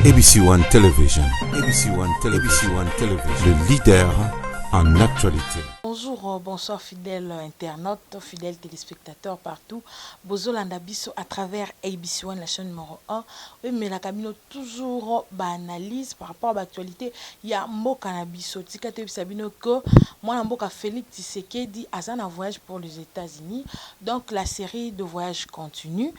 ABC One Television, ABC One Television, ABC One Television, le leader en actualité. Bonjour, bonsoir fidèles internautes, fidèles téléspectateurs partout. Bozolanda biso à travers ABC One, la chaîne numéro 1. Emelaka bino toujours ba analyse par rapport à l'actualité ya mboka na biso. Tika toyebisa bino que mwana mboka Félix Tshisekedi aza na voyage pour les États-Unis. Donc la série de voyages continue.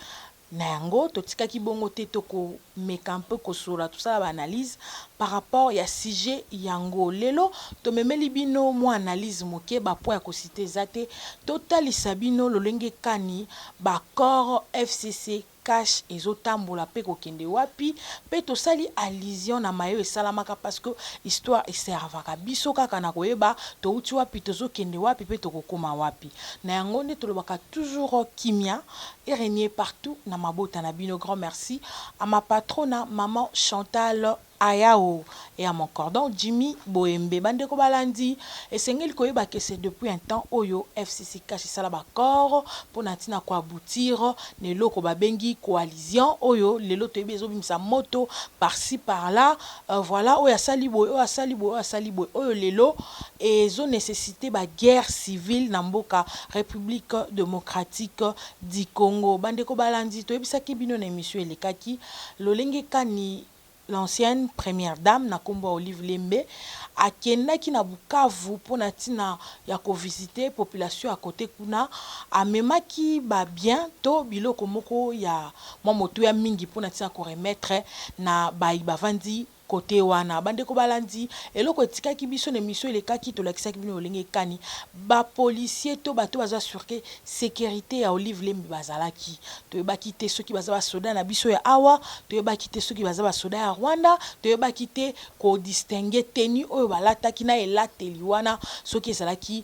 Na yango totikaki bongo te, tokomeka mpe kosola, tosala baanalyse par rapport ya sujet yango. Lelo tomemeli bino mwa analyse moke, bapoint ya kociter eza te. Totalisa bino lolenge kani baaccord FCC CACH ezotambola mpe kokende wapi, mpe tosali allusion na mayo esalamaka, parce que histoire eservaka biso kaka na koyeba touti wapi, tozokende wapi mpe tokokóma wapi. Na yango nde tolobaka toujours kimia erégner partout na mabota na bino. Grand merci à ma patrona, maman Chantal Ayao, et à mon cordon Jimmy Boembe. Bandeko balandi, esengeli koyeba ke c'est depuis un temps oyo FCC CACH esala baaccord mpona ntina koaboutir na eloko babengi coalition oyo lelo toyebi ezobimisa moto par-ci par-là. Voilà, oyo asali boye, oyo asali boye, oyo asali boye, oyo lelo ezonécessité baguerre civile na mboka République démocratique du Congo. Bandeko balandi, toyebisaki bino na émission elekaki lolenge kani l'ancienne première dame na nkombo ya Olive Lembe akendaki na Bukavu mpona ntina ya kovisite population ya kote kuna. Amemaki babien to biloko moko ya mwa motuya mingi mpona ntina koremettre na bayi bavandi kote wana. Bandeko balandi, eloko etikaki biso na émission elekaki, tolakisaki bino lolenge ekani bapolicier to bato baza sûreté sécurité ya Olive Lembe bazalaki. Toyebaki te soki baza basoda na biso ya awa, toyebaki te soki baza basoda ya Rwanda, toyebaki te kodistinguer tenue oyo balataki na elateli wana soki ezalaki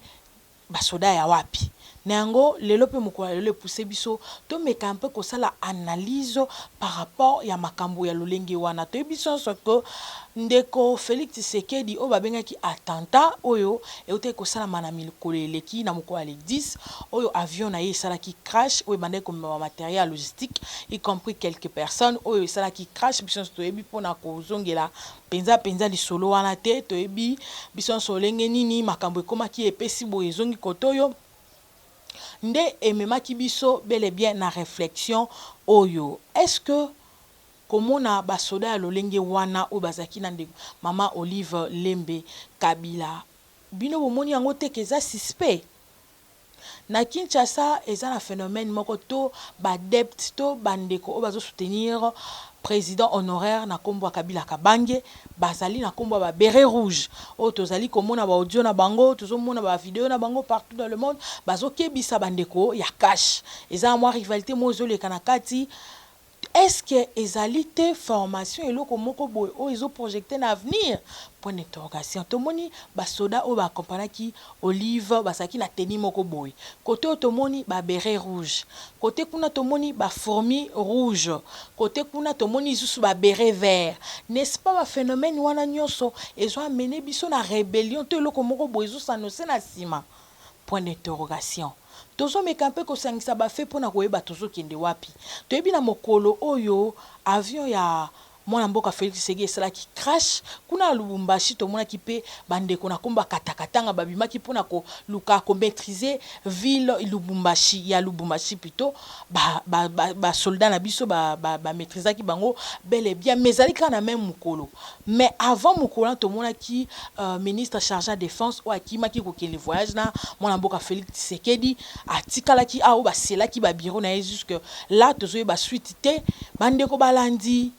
basoda ya wapi. Na yango lelo mpe mokolo ya lelo epuse biso tomeka mpe kosala analyse par rapport ya makambo ya lolenge wana. Toyebi biso nyonso ke ndeko Félix Tshisekedi, oyo babengaki attentat oyo eutaki kosalama na mikolo eleki, na mokolo ya le 10 oyo avion na ye esalaki crash, oyo ebandaki komema matériel logistique, y compris quelques personnes, oyo esalaki crash, biso nyonso toyebi. Mpona kozongela mpenza mpenza lisolo wana te, toyebi biso nyonso lolenge nini makambo ekomaki, epesi boye, ezongi kote oyo nde ememaki biso bel et bien na réflexion oyo: est-ce que komona basoda ya lolenge wana oyo bazalaki na ndeko mama Olive Lembe Kabila, bino bomoni yango te ke eza suspect? Na Kinshasa eza na phénomène moko to baadepte to bandeko oyo bazosoutenir président honoraire na nkombo ya Kabila Kabange, bazali na nkombo ya babéret rouge, oyo tozali komona baaudio na bango, tozomona bavideo na bango partout dans le monde, bazokebisa bandeko ya CACH. Eza na mwa rivalité moko ezoleka na kati. Est-ce que ezali te formation, eloko moko boye oyo ezoprojecte na avenir? Point d'interrogation. Tomoni basoda oyo baakompanaki Olive bazalaki na tenue moko boye. Kote oyo tomoni babéret rouge, kote kuna tomoni bafourmi rouge, kote kuna tomoni lisusu babéret vert, n'est-ce pas? Baphénomène wana nyonso ezoamener biso na rébellion to eloko moko boye ezos'annoncer na nsima? Point d'interrogation. Tozomeka mpe kosangisa bafaits mpona koyeba tozokende wapi. Toyebi na mokolo oyo avion ya mwana mboka Félix Tshisekedi esalaki crash kuna na Lubumbashi, tomonaki mpe bandeko na nkombo Katakatanga babimaki mpona koluka komaîtriser ville Lubumbashi, ya Lubumbashi plutôt. Basoldat ba na biso bamaîtrisaki ba bango bel et bien, mais ezali kaka na même mokolo. Mais avant mokolo wana, tomonaki ministre chargé ya défense oyo akimaki kokende voyage na mwana mboka Félix Tshisekedi, atikalaki awa, oyo baselaki babureau na ye. Jusque là tozoyeba suite te. Bandeko balandi,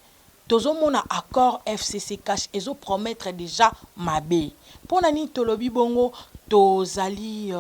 tozomona accord FCC CACH ezopromettre déjà mabe. Mpo na nini tolobi bongo? Tozali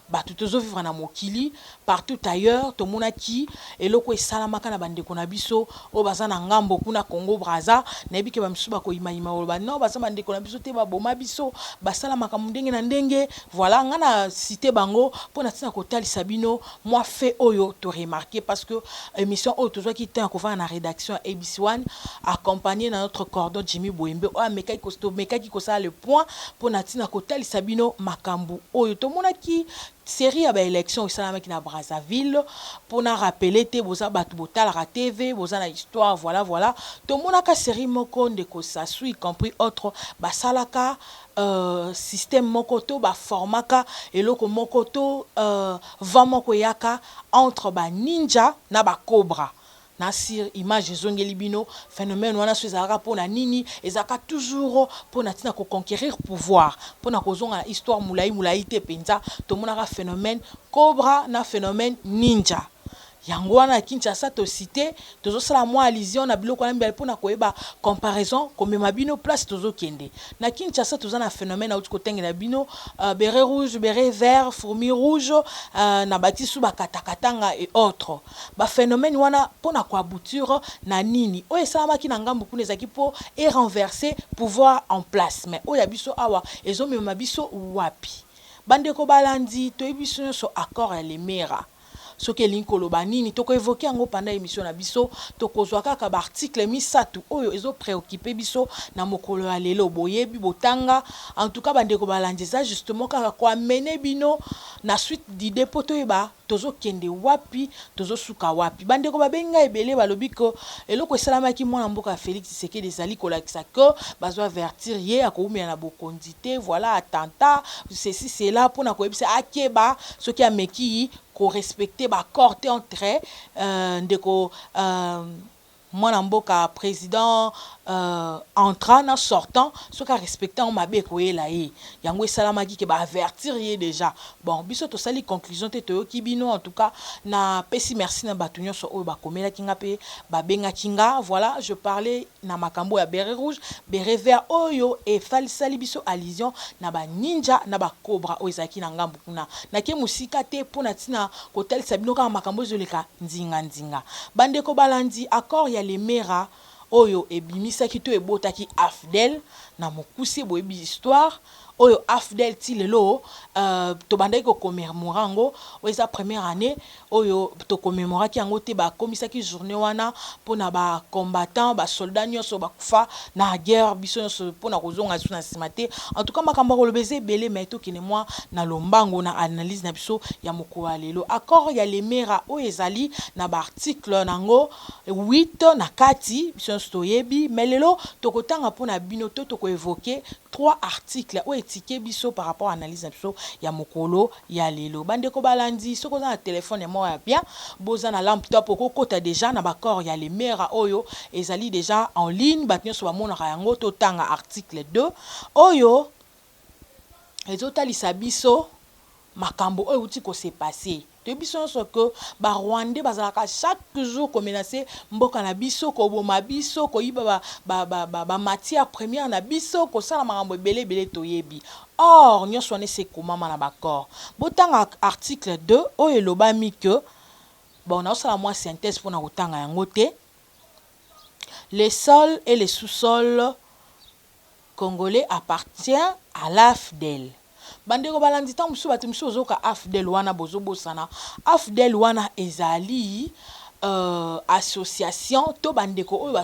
bato tozovivre na mokili. Partout ailleurs tomonaki eloko esalamaka na bandeko na biso oyo baza na ngambo kuna, Congo Braza. Nayebi ke bamisusu bakoyimayima, koloba non, baza bandeko na biso te, baboma biso, basala makambo ndenge na ndenge. Voilà, nga na cité bango mpo na ntina kotalisa bino mwa fait oyo toremarquer, parce que émission oyo tozwaki temps ya kovanda na rédaction ya ABC One, accompagné na notre cordon Jimmy Boembe, oyo amekaki, tomekaki kosala le point mpo na ntina kotalisa bino makambo. Makambo oyo tomonaki, série ya baélection esalamaki na Brazzaville, mpona rappeler te, boza bato botalaka TV, boza na histoire, voilà voilà. Tomonaka série moko, ndeko Sasu y compris autre, basalaka système moko to baformaka eloko moko to vent moko eyaka entre baninja na bacobra. Na sur image ezongeli bino phénomène wana. So ezalaka mpona nini? Ezalaka toujours mpona ntina koconquérir pouvoir. Mpona kozonga na histoire molai molai te mpenza, tomonaka phénomène cobra na phénomène ninja. Yango wana ya Kinshasa tosite, tozosala mwa allusion na biloko wana mibale mpona koyeba comparaison, komema bino place tozokende. Na Kinshasa toza na phénomène auti kotengela bino, béret rouge, béret vert, fourmi rouge, na batisu bakatakatanga et autres. Baphénomène wana mpona koaboutir na nini? Oyo esalamaki na ngambu kuna ezalaki mpo erenverser pouvoir en place, mais oyo ya biso awa ezomema biso wapi? Bandeko balandi, toyebi biso nyonso accord ya Lemera soki elingi koloba nini. Tokoévoquer yango pendant émission na biso. Tokozwa kaka baarticle misato oyo ezopréoccuper biso na mokolo ya lelo. Boyebi, botanga. En tout cas, bandeko balandi, eza justement kaka koamener bino na suite d'idée mpo toyeba tozokende wapi, tozosuka wapi. Bandeko babengi ngai ebele, balobi ke eloko esalamaki, mwana mboka ya Félix Tshisekedi, ezali kolakisa ke bazwa avertir ye, akoumela na bokonzi te. Voilà, attentat, ceci, cela, mpona koyebisa akeba soki ameki korespecter baaccord te entre ndeko mwana mboka président entrant na sortant. Soki arespecte yango, mabe ekoyela ye. Yango esalamaki ke baavertir ye déjà. Bon, biso tosali conclusion te, toyoki bino. En tout cas, napesi merci na bato nyonso oyo bakomelaki nga mpe babengaki nga. Voilà, je parlais na makambo ya béret rouge, béret vert, oyo efalisali biso allusion na baninja na bacobra oyo ezalaki na ngambu kuna. Nake mosika te mpo na ntina kotalisa bino kaka makambo ezoleka nzinga-nzinga. Bandeko balandi, accord ya Lemera oyo ebimisaki to ebotaki AFDL na mokuse, boyebi histoire oyo AFDL ti lelo tobandaki kocommémorer yango. Oyo eza première année oyo tocommémoraki yango te. Bakomisaki journée wana mpona bacombattant, basoldat nyonso bakufa na guerre. Biso nyonso mpona kozonga lisusu na nsima te. En tout cas, makambo ya koloba eza ebele, mais tokende mwa na lombango na analyse na biso ya mokolo ya lelo. Accord ya Lemera oyo ezali na baarticle nango 8 na kati, biso nyonso toyebi, mais lelo tokotanga mpona bino to tokoévoquer trois articles oyo etike biso par rapport à analyse na biso ya mokolo ya lelo. Bandeko balandi, soki oza na telefone ya moko ya bien, boza na laptop, okokota déjà na baaccord ya Lemera oyo ezali déjà en ligne, bato nyonso bamonaka yango. Totanga article 2 oyo ezotalisa biso makambo oyo euti kose passer. Toyebi biso nyonso ke barwandais bazalaka chaque jour komenacer mboka na biso, koboma biso, koyiba bamatière première na biso, kosala makambo ebele ebele toyebi. Or nyonso wana esi ekomama na baaccord. Botanga article 2 oyo elobami ke, bon, naosala mwa synthèse mpona kotanga yango te: les sols et les sous-sols congolais appartient à l'AFDL. Bandeko balandi, ntango mosusu bato mosusu ozoyoka AFDL wana, bozobosana AFDL wana ezali association to bandeko oyo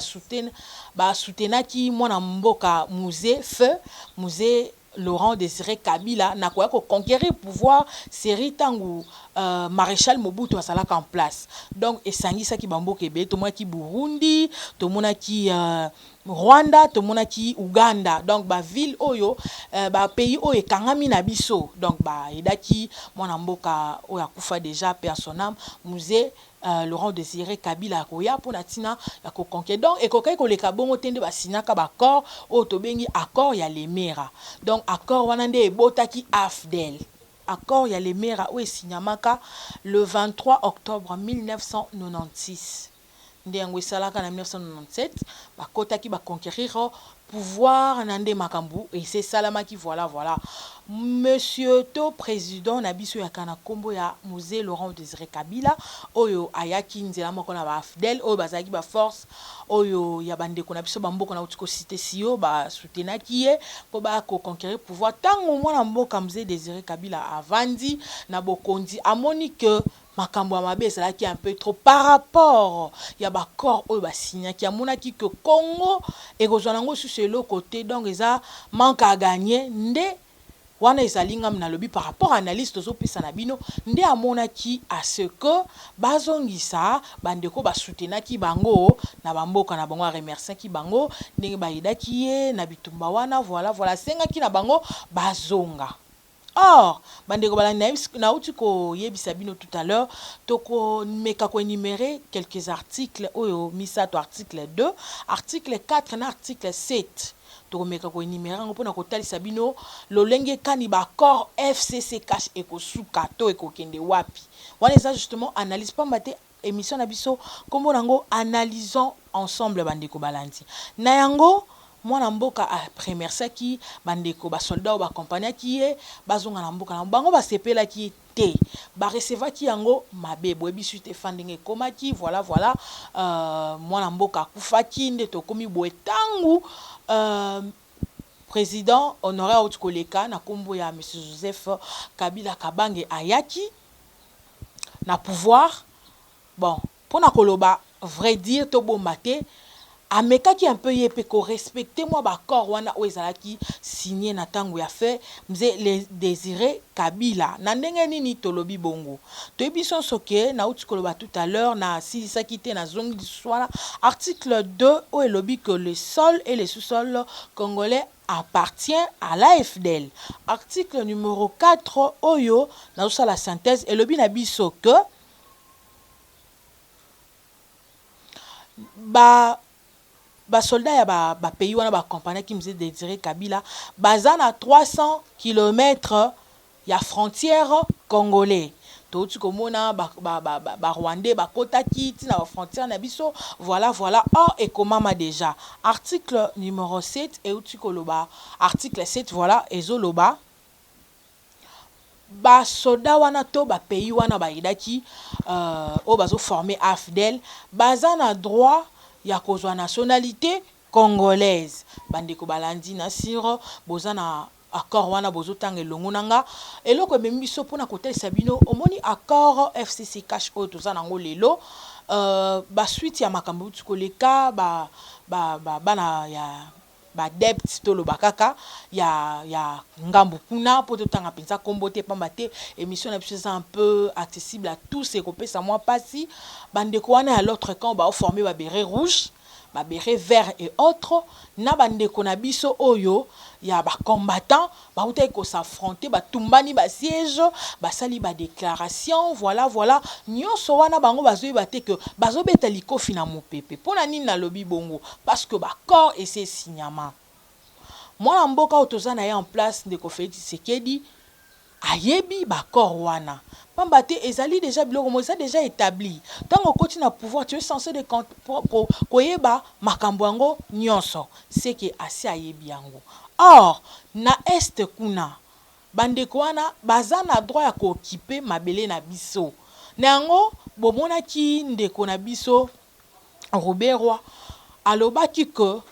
basoutenaki mwana mboka Mzee, feu Mzee Laurent Désiré Kabila, na koya koconquérir pouvoir série ntango maréchal Mobutu azalaka en place. Donc esangisaki bamboka ebele. Tomonaki Burundi, tomonaki Rwanda, tomonaki Uganda, donc baville oyo, bapays oyo ekangami na biso. Donc baaidaki mwana mboka oyo akufa déjà, paix à son âme, Mzee Laurent Désiré Kabila, akoya mpona ntina ya koconquérir. Donc ekokaki koleka bongo te nde basignaka baaccord oyo tobengi accord ya Lemera. Donc accord wana nde ebotaki AFDL. Accord ya Lemera oyo esignamaka le 23 octobre 1996, nde yango esalaka na 1997 bakotaki baconquérir pouvoir na nde makambo ese esalamaki. Voilà voilà, monsieur to président na biso yaka na nkombo ya Mzee Laurent Désiré Kabila, oyo ayaki nzela moko na baAFDL oyo bazalaki baforce oyo ya bandeko na biso bamboka nauti kociter sio basoutenaki ye mpo bakoconquérir pouvoir. Ntango mwana mboka Mzee Désiré Kabila avandi na bokonzi, amoni ke makambo ya mabe ezalaki un peu trop par rapport ya baaccord oyo basignaki. Amonaki ke Congo ekozwa nango susu eloko te, donc eza manque à gagner. Nde Wana ezali ngam nalobi par rapport à analyse tozopesa na bino. Nde amonaki à ce que bazongisa bandeko basoutenaki bango na bamboka na bango. Aremerciaki bango ndenge bayedaki ye na bitumba wana. Voilà, asengaki na bango bazonga. Or, bandeko balandi, nauti koyebisa bino tout à l'heure, tokomeka koénumérer quelques articles oyo misato: article 2, article 4 na article 7. Tokomeka koénumérer yango mpona kotalisa bino lolenge kani baaccord FCC CACH ekosuka to ekokende wapi. Wana eza justement analyse, pamba te émission na biso nkombo nango "Analysons ensemble". Bandeko balandi, na yango mwana mboka aremerciaki bandeko basoldat oyo baaccompagnaki ye bazonga na mboka na bango. Basepelaki te, barecevaki yango mabe. Boyebi suite efa ndenge ekomaki. Voilà, mwana mboka akufaki nde tokomi boye. Ntango président honoraire auti koleka na nkombo ya monsieur Joseph Kabila Kabange ayaki na pouvoir, bon, mpona koloba vrai dire, tobomba te, amekaki un peu ye mpe korespecter mwa baaccord wana oyo ezalaki signé na ntango ya feu mzee Désiré Kabila. Na ndenge nini tolobi bongo? Toyebi biso nyonso ke nauti koloba tout à l'heure, nasilisaki te, nazongi lisusu wana. Article 2 oyo elobi que le sol et le sous-sol congolais appartient à l'AFDL. Article numéro 4 oyo nazosala synthèse elobi na biso que basoldat ya bapays wana baaccompagnaki mzee Désiré Kabila baza na 300 km ya frontière congolais. Touti komona barwandais bakotaki ntina bafrontière na biso. Voilà. Or ekomama déjà, article numéro 7 euti koloba, article 7, voilà, ezoloba basoda wana to bapays wana bayedaki oyo bazoformer AFDL baza na droit ya kozwa nationalité congolaise. Bandeko balandi, na siro boza na accord wana, bozotanga elongo na nga. Eloko ememi biso mpona kotalisa bino, omoni accord FCC CACH oyo toza nango lelo, basuite ya makambo euti koleka, bana ba ya baadepte, toloba kaka ya ngambu kuna, mpo totanga mpenza nkombo te, pamba te émission na biso eza un peu accessible à tous, ekopesa mwa mpasi. Bandeko wana ya l'autre camp baoformer babérets rouge, babérets vert et autres, na bandeko na biso oyo ya bacombattant bautaki kos'affronter, batumbani basiège, basali badéclaration. Voilà, nyonso wana bango bazoyeba te ke bazobeta likofi na mopepe. Mpo na nini nalobi bongo? Parce que baaccord esi esignama. Mwana mboka oyo toza na ye en place, ndeko Félix Tshisekedi, ayebi baaccord wana, pamba te ezali déjà biloko mo eza déjà établi. Ntango okoti na pouvoir, tu es censé de koyeba makambo yango nyonso. Seke asi ayebi yango. Or na Est kuna, bandeko wana baza na droit ya kooccuper mabele na biso. Na yango bomonaki ndeko na biso Ruberwa alobaki ke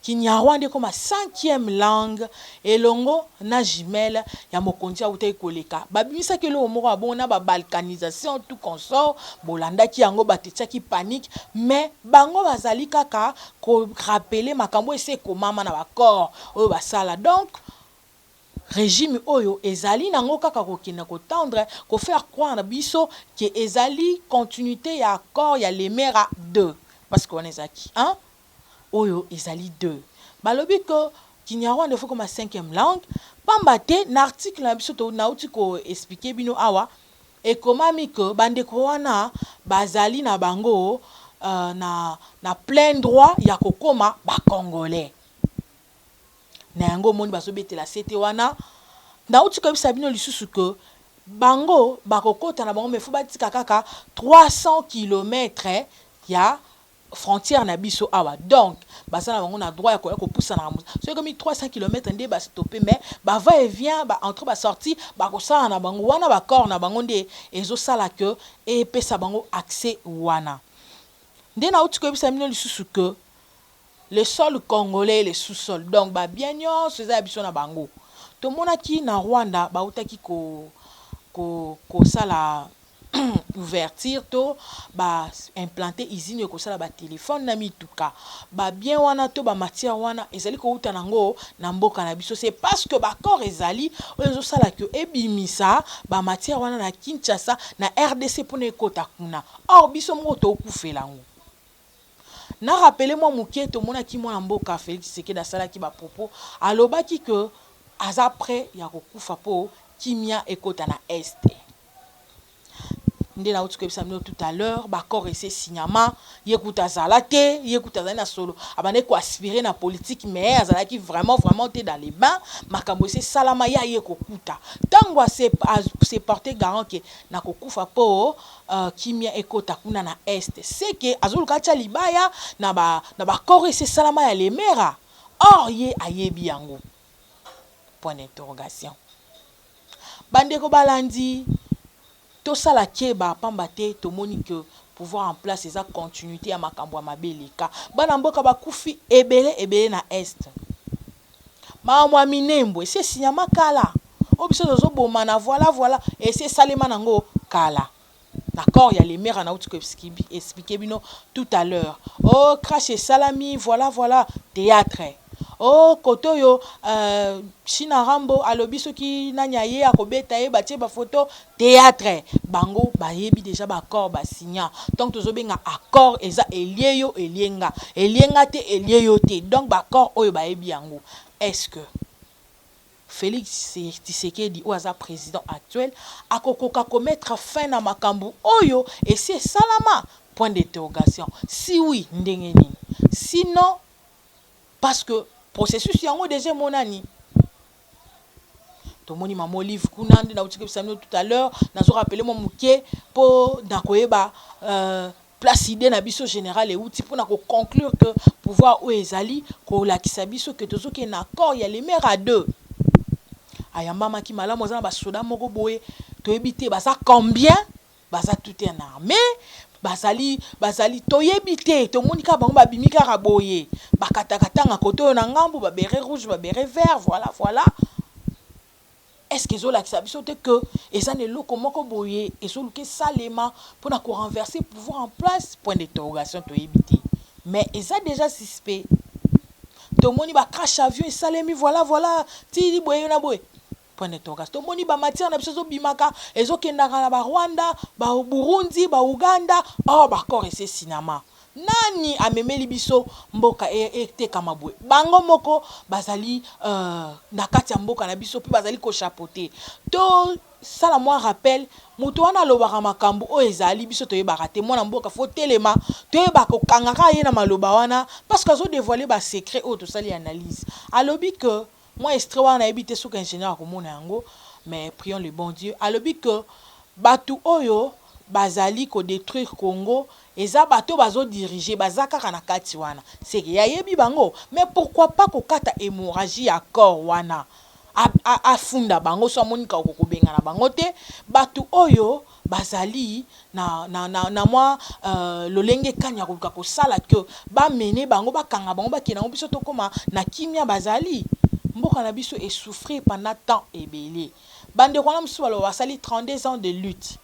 kinyarwanda ekoma cinquième langue elongo na jumelle ya mokonzi autaki koleka. Babimisaki eloko moko ya bongo na babalkanisation, tout consort. Bolandaki yango, bato etiaki panique, mais bango bazali kaka korappeler makambo esi ekomama na baaccord oyo basala. Donc régime oyo ezali nango kaka kokende kotendre kofaire croire na biso ke ezali continuité ya accord ya Lemera 2, parce que wana ezalaki 1, oyo ezali 2. Balobi ke kinyarwanda efo koma cinquième langue, pamba te na article na biso nauti koexpliquer bino awa, ekomami ke bandeko wana bazali na bango na plein droit ya kokóma bacongolais. Na yango omoni bazobetela sete wana. Nauti koyebisa bino lisusu ke bango bakokɔta na bango, mais faut batika kaka 300 km ya frontière na biso awa. Donc baza na bango na droit ya koya kopusana na soki ekomi 300 km nde bastopper, mais bava et vient, baentrée, basortie bakosala na bango wana. Baaccord na bango nde ezosala ke epesa bango accès wana. Nde nauti koyebisa bino lisusu ke le sol congolais, le sous-sol, donc babiens nyonso eza ya biso na bango. Tomonaki na Rwanda bautaki kosala ko, ko Ouverture to ba implante usine ekosala ba telephone na mituka. Ba bien wana to ba matière wana ezali kowuta nango na mboka na biso. C'est parce que ba accord ezali oyo ezosala que ebimisa ba matière wana na Kinshasa, na rdc mpona ekota kuna. Or biso moko tokufela yango. Na rappeler mwa moke, tomonaki mwana mboka Félix Tshisekedi asalaki ba propos, alobaki que aza prêt ya kokufa mpo kimia ekota na Est. Nde nauti koyebisa bino tout à l'heure, ba accord esi esignama. Ye kuta azala te, ye kuta azali na solo, abandaki koaspirer na politique, mais azalaki vraiment vraiment te dans les bains. Makambo esi esalama, ye aye kokuta ntango ase porte garant ke na kokufa mpo kimia ekota kuna na Est. Seke azoluka atia libaya na ba accord esi esalama ya Lemera. Or ye ayebi yango? Point d'interrogation. Bandeko balandi, tosala keba, pamba te tomoni ke pouvoir en place eza continuité ya makambo ya mabe eleka. Bana mboka bakufi ebele ebele na Est. Makambo ya Minembwe esi esinyama kala. Oyo biso tozoboma na, voilà voilà, esi esalema nango kala na accord ya Lemera. Nauti koexpliquer bino tout à l'heure. Oh, crash esalami, voilà voilà, théâtre. Oh, kote oyo China Rambo alobi soki nani aye akobeta ye, batie bafoto, théâtre. Bango bayebi déjà ba accord basigna. Donc tozobenga accord eza elie yo, elie nga, elie nga te, elie yo te. Donc ba accord oyo bayebi yango. Est ce que Félix Tshisekedi oyo aza président actuel akokoka komettre fin na makambo oyo esi esalama? Point d'interrogation. Si oui, ndenge nini? Sinon, parce que processus yango déjà emonani. Tomoni mama Olive kuna. Nde nauti koyebisa bino tout à l'heure, nazorappeler mwa moke mpo na koyeba place idée na biso général euti mpona koconclure que pouvoir oyo ezali kolakisa biso ke tozokende na accord ya Lemera 2. Ayambamaki malamu, aza na basoda moko boye, toyebi te baza combien, baza tout en armée, bazali toyebi te. Tomoni kaka bango babimi kaka boye, bakatakatanga kote oyo na ngambu, ba béret rouge, ba béret vert, voilà voilà. Est ce que ezolakisa biso te que eza na eloko moko boye ezoluka esalema mpona korenverser pouvoir en place? Point d'interrogation. Toyebi te, mais eza déjà suspect. Tomoni bacrash avion esalemi, voilà voilà, ti boye na boye, point d'interrogation. Tomoni bamatière na biso ezobimaka, ezokendaka na Barwanda, Baburundi, Bauganda. Or ba accord esi esignama. Nani amemeli biso mboka etekama boye? Bango moko bazali na kati ya mboka na biso mpe bazali kochapeauter. Tosala mwa rappel, moto wana alobaka makambo oyo ezali biso toyebaka te. Mwana mboka fo telema, toyeba kokangaka ye na maloba wana, parce que azodévoiler basecret oyo tosali analyse. Alobi ke mwa extrait wana, nayebi te soki ingénieur akomona yango, mais prions le bon Dieu. Alobi ke bato oyo bazali kodétruire Congo eza bato bazodiriger, baza kaka na kati wana. Seke yayebi bango, mais pourquoi pas kokata hémorragie ya corps wana, afunda bango so amoni kaka kobengana bango te? Bato oyo bazali na mwa lolenge kani ya koluka kosala ke bamene bango, bakanga bango, bakende yango, biso tokóma na kimia. Bazali mboka na biso esouffrir pendant temps ebele. Bandeko wana mosusu baloba basali 32 ans de lutte,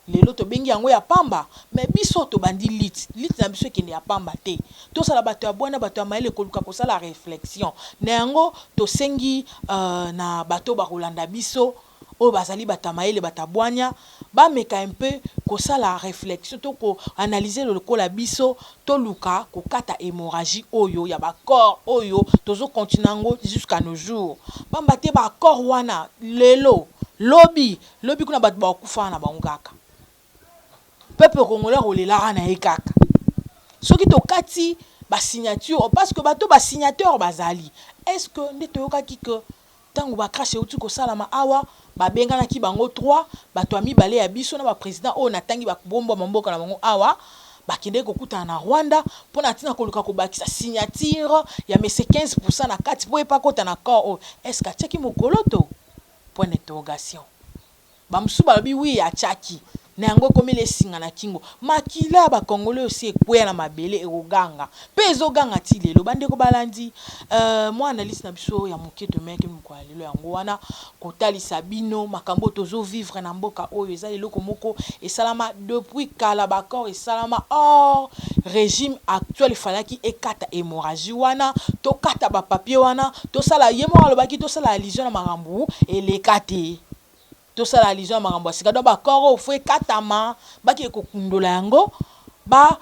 lelo tobengi yango ya pamba. Mais biso tobandi lutte, lutte na biso ekende ya pamba te. Tosala bato ya bwana, bato ya mayele, koluka kosala réflexion na yango. Tosengi na bato bakolanda biso oyo bazali bato ya mayele, bato ya bwanya, bameka mpe kosala réflexion to koanalyser lokola biso. Toluka kokata hémorragie oyo ya ba accord oyo tozocontinuer yango jusqu'à nos jours, pamba te ba accord wana lelo, lobi lobi kuna bato bakufa na bango kaka. Peuple congolais kolelaka na ye kaka soki tokati basignature, parce que bato basignateur bazali. Est ce que nde toyokaki ke ntango bacrash euti kosalama awa, babenganaki bango 3, bato ya mibale ya biso na baprésident oyo natangi, babombama mboka na bango awa, bakendeki kokutana na Rwanda mpo na ntina koluka kobakisa signature ya mese 15 na kati mpo epa kota na accord oyo? Est ce que atiaki mokolo to? Point d'interrogation. Bamosusu balobi oui, atiaki. Na yango ekomeli esinga na kingo. Makila ya ba congolais osi ekweya na mabele ekoganga pe ezoganga ti lelo. Bandeko balandi euh, mwa analyse na biso ya moke tomeyaki mokolo ya lelo yango wana kotalisa bino makambo oyo tozo vivre na mboka oyo eza eloko moko esalama depuis kala ba accord esalama or regime actuel falaki ekata hemorragie wana tokata ba papier wana tosala ye moko alobaki tosala allusion na makambo eleka te. Tosala allusion ya makambo ya sika donc ba accord oyo faut ekatama bakende kokundola yango ba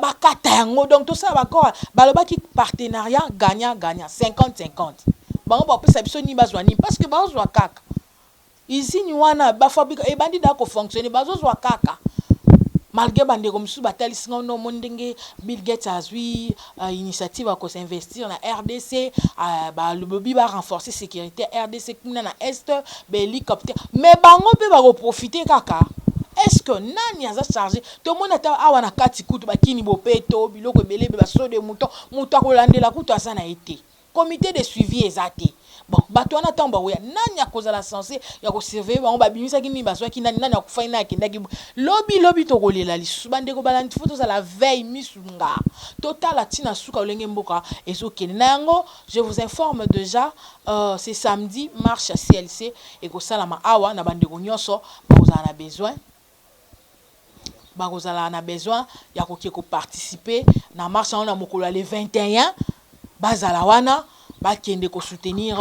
bakata yango donc tosala ba accord balobaki partenariat gagnant gagnant 50 50 bango bakopesa biso nini bazwa nini parce que bazozwa kaka usine wana ba fabrique ebandi da ko fonctionner bazozwa kaka malgre bandeko mosusu batalisi nga no omoni ndenge Bill Gates azwi initiative ya ko s'investir na rdc balobi ba renforcer securite ya rdc kuna na est ba helicoptère mais bango mpe bako profiter kaka est ce que nani aza charge tomoni ata awa na kati kutu bakini bopeto biloko ebele ba saut de mouton moto akolandela kutu aza na ye te Comite de suivi eza te. Bon, bato wana ntango bakoya, nani akozala sense ya ko surveiller bango, babimisaki nini, bazwaki nani, nani akufaki, nani akendaki. Lobi lobi tokolela lisusu. Bandeko balandi, faut tozala veille, misu ngaa. Totala ti na suka lolenge mboka ezokende. Na yango, je vous informe dejà, euh, ce samedi, marche ya CLC ekosalama awa na bandeko nyonso bakozala na besoin. Bakozala na besoin ya koke ko participer na marche yango na mokolo ya le 21 bazala wana bakende ko soutenir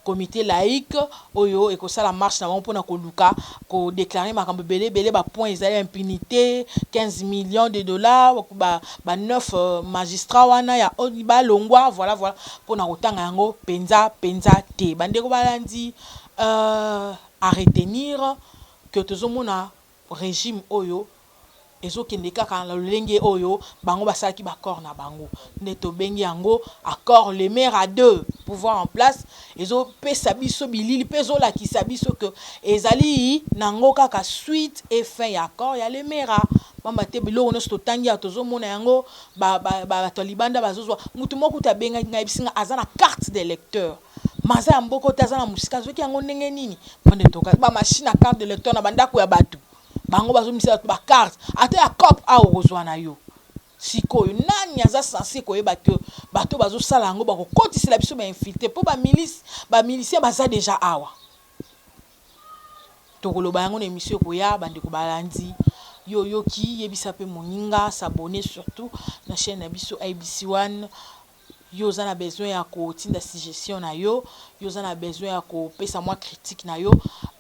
comite laïque oyo ekosala marche na bango mpona koluka ko declarer makambo ebele ebele ba points ezali impunite 15 millions de dollars ba, ba 9 magistrats wana ya balongwa voilà voilà mpona kotanga yango mpenza mpenza te bandeko balandi euh, à retenir que tozomona regime oyo ezokende kaka na lolenge oyo bango basalaki ba accord na bango nde tobengi yango accord Lemera 2 pouvoir en place ezopesa biso bilili mpe ezolakisa biso que ezali nango kaka suite et fin ya accord ya Lemera pamba te biloko nyonso totangi awa tozomona yango bato ya libanda bazozwa motu moko kutu abengaki ngai ayebisi ngai aza na carte d'électeur maza ya mboka te aza na mosika azwaki yango ndenge nini bande toka ba machine ya carte d'électeur na bandako ya bato bango bazomisa bato ba carte ata ya cop awa okozwa na yo sikoyo nani aza sense koyeba ke bato bazosala yango bakokotisela biso bainfiltre mpo bamilice bamilicien baza deja awa tokoloba yango na émission ekoya bandeko balandi yo oyoki yebisa mpe moninga s'abonner surtout na chaîne na biso ABC 1 yo oza na besoin ya kotinda suggestion na yo yo oza na besoin ya kopesa mwa critique na yo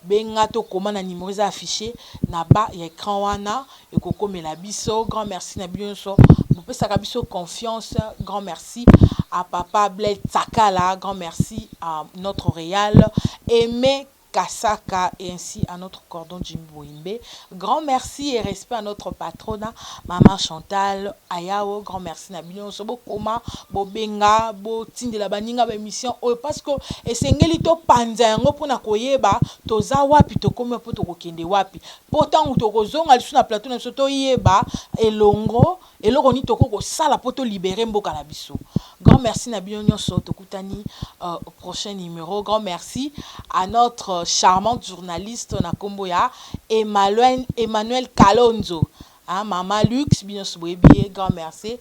benga to koma na numéro eza affiché na bas ya écran wana ekokomela biso grand merci na bino nyonso bopesaka biso confiance grand merci à papa Blaise Tsakala grand merci à notre réal Aimé Kasaka et ainsi à notre cordon Jimmy Boimbe. Grand merci et respect à notre patronne, Maman Chantal Ayao. Grand merci na bino nyonso bokoma, bobenga, botindela baninga ba émission oyo parce que esengeli topanza yango mpona koyeba toza wapi tokomi mpo tokokende wapi mpo ntango tokozonga lisusu na plateau na biso toyeba elongo eloko nini tokoki kosala mpo tolibere mboka na biso. Grand merci na bino nyonso tokutani au prochain numéro. Grand merci à notre charmante journaliste na kombo ya Emmanuel, Emmanuel Kalonzo hein, Mama Lux bino nyonso boyebi ye. Grand merci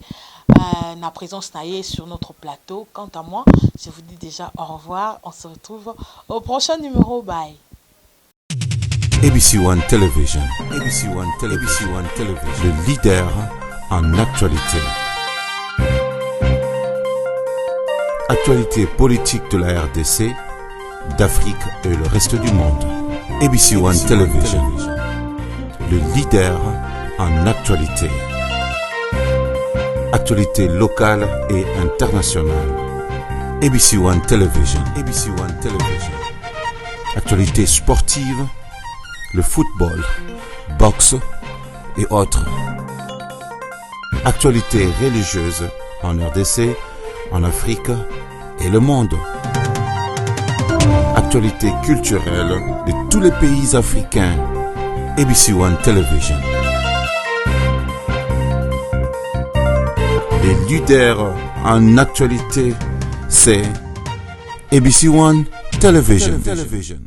na présence na ye sur notre plateau. Quant à moi, je vous dis déjà au revoir. On se retrouve au prochain numéro. Bye. ABC One Television, ABC One Television, ABC One Television, le leader en actualité. Actualité politique de la RDC, d'Afrique et le reste du monde. ABC One Television, le leader en actualité. Actualité locale et internationale. ABC One Television, ABC One Television. Actualité sportive, le football, boxe et autres. Actualité religieuse en RDC, en Afrique et le monde. Actualité culturelle de tous les pays africains. ABC One Television. Les leaders en actualité, c'est ABC One Television. Television.